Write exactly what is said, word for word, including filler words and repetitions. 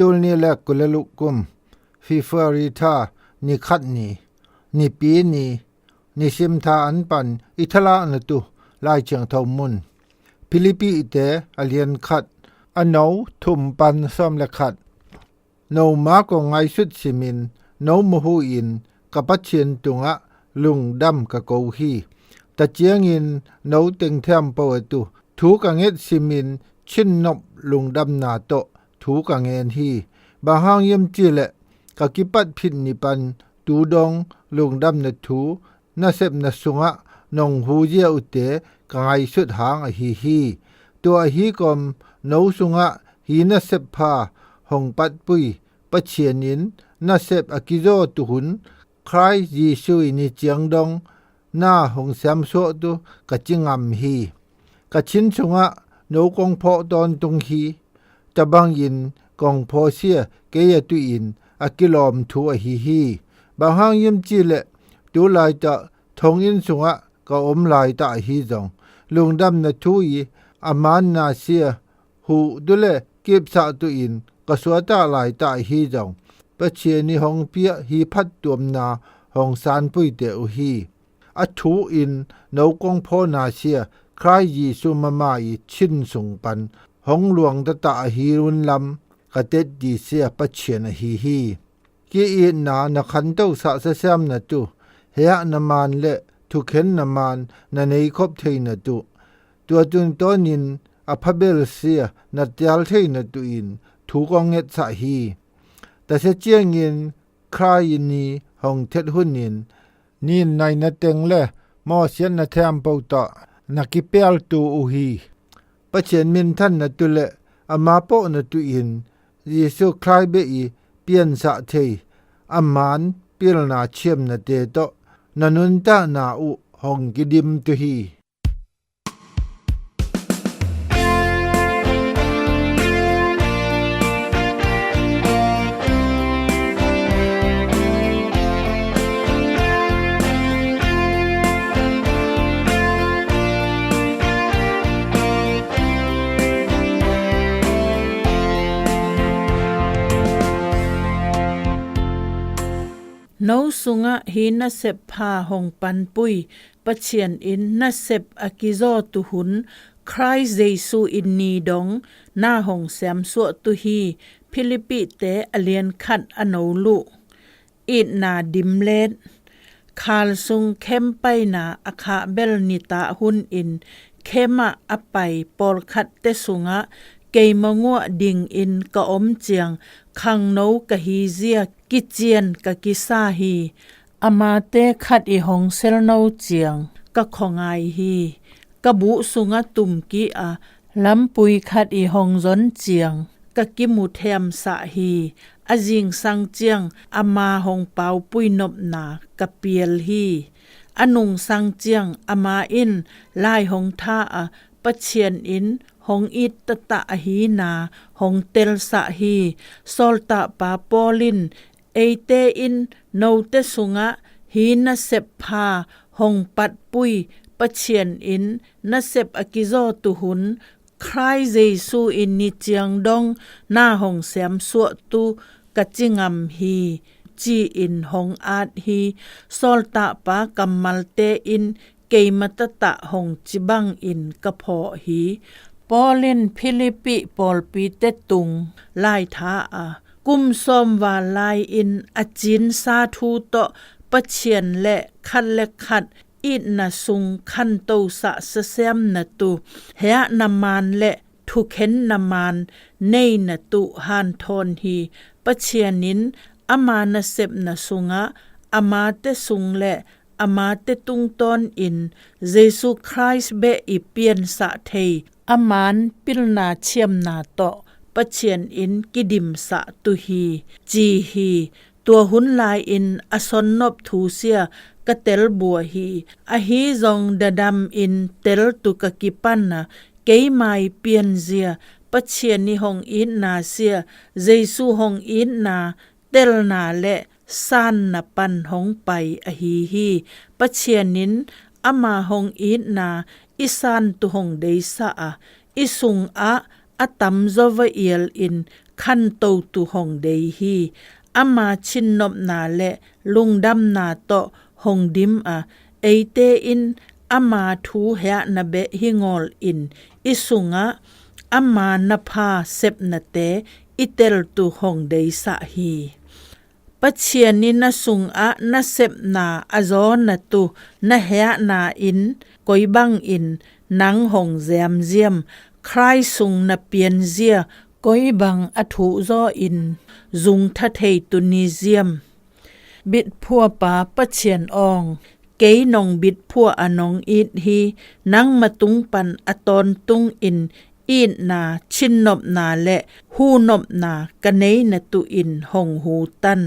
Tul nih le kul le luk kum, February tha, ni khat ni, Nipi ni, nisim tha an pan i thalakna tu Lai Thiangtho mun. Philippi te a lian khat, a no thum pan sawm le khat. Noma kong ngaihsut simin, no muhu in ka Pathian tungah lungdam ka ko hi. Tua ciangin no teng thiampo a tu thu ka nget simin, chinnop lungdamna tawh thu ka ngen hi. Bang hang hiam cih leh, ka kipat phit ni pan tu dong lungdamna thu nasepna sungah nong hu zia uh te ka ngaihsut hang ahi hi. Tua ahi kawm, no sungah hih nasep pha hong patpui Pathian in nasep a kizaw tu hun, Khrist Jesuh i ni ciang dong na hong siamsuah tu ka ci ngam hi. Ka thin sungah no kong phawh tawntung hi. Tua bangin kong phawsia kei a tu in a kilawm thu ahi hi. Bang hang hiam cih leh, tu laitak thonginn sungah ka om laitak ahi zong, lungdamna thu i a man nasia huh tu le kipsah tu in ka suahtak laitak ahi zong, Pathian i hong piah hih phattuamna hong sanpuite uh hi. A thu in no kong phawh nasia Khrist Jesuh mama i thin sung pan hong luang taktak ahi hun lam ka tet disia Pathian ahi hi. Ki-itna na khantohsah sasiamna tu, heah na man le thukhenna man na neikhop theina tu, tua tungtawnin a phabelsia na tial theina tu in thu kong ngetsah hi. Tasia ciangin Khrist ni hong thet hunin, nin naina teng le mawhsiatna thiampo tawh na kipialtu uh hi. Pathian minthanna tu le ama pawhna tu in Jesuh Khrist beh i piansah thei a man pilna thiamnate tawh na nuntakna uh hong kidim tu hi. No sungah hih nasep pha hong panpui Pathian in nasep a kizaw tu hun, Khrist Jesuh in ni dong na hong siamsuah tu hi. Philippi te a lian khat a no luh. Itna dimlet. Khal sung khem paina a khah bel nitah hun in khem ah a pai pawlkhatte sungah keima nguah dingin ka om ciang khangno ka hi zia kician ka kisa hi. Amate khat i hong selno ciang ka khuangai hi. Ka buh sungah tumkih a lampui khat i hong zon ciang ka kimu themsah hi. A zingsang ciang ama hong paupui nopna ka pial hi. A nungsang ciang ama in lai hong tha a Pathian in hong it taktak ahina hong telsah hi. Sawltakpa Paul in eite in note sungah hih nasep pha hong patpui Pathian in nasep a kizaw tu hun, Khrist Jesuh in ni ciang dong na hong siamsuah tu ka ci ngam hi, ci-in hong at hi. Sawltakpa kammalte in keima taktak hong ci bangin ka phawh hi. Paul in Philippi pawlpite tung laitha a kum sawm val lai-in a cinsa thu tawh Pathian le khat le khat itna sung khantosah sasiamna tu, heahna man le thukhenna man neina tu hanthawn hi. Pathian in ama nasepna sungah amate sung le amate tungtawnin Jesuh Khrist beh i piansah thei a man pilna thiamna tawh Pathian in kidimsah tu hi, ci hi. Tua hun lai-in a sonnop thusia ka telbua hi. Ahi zong dadamin teltu ka kipan a, keima i pianzia Pathian i hong itna sia, Jesuh hong itna telna le sanna pan hong pai ahi hi. Pathian in ama hong itna i santu hong deisah a, i sungah a tamzaw va ialin khantotu hong dei hi. Ama cinnopna le lungdamna tawh hong dim a, eite in ama thu heahna beh hi ngawl in i sungah ama na pha sepnate i teltu hong deisah hi. Pathian in na sungah na sepna a zawnatu na heahna in koi bangin nang hong ziamziam, Khrih sung na pianzia koi bang a thuhzaw in zung tha thei tuni ziam. Bitphuapa Pathian awng, kei nong bitphua a nong it hi. Nangma tung pan a tawntung in itna, cinnopna le hunopna ka neina tuin hong hutan.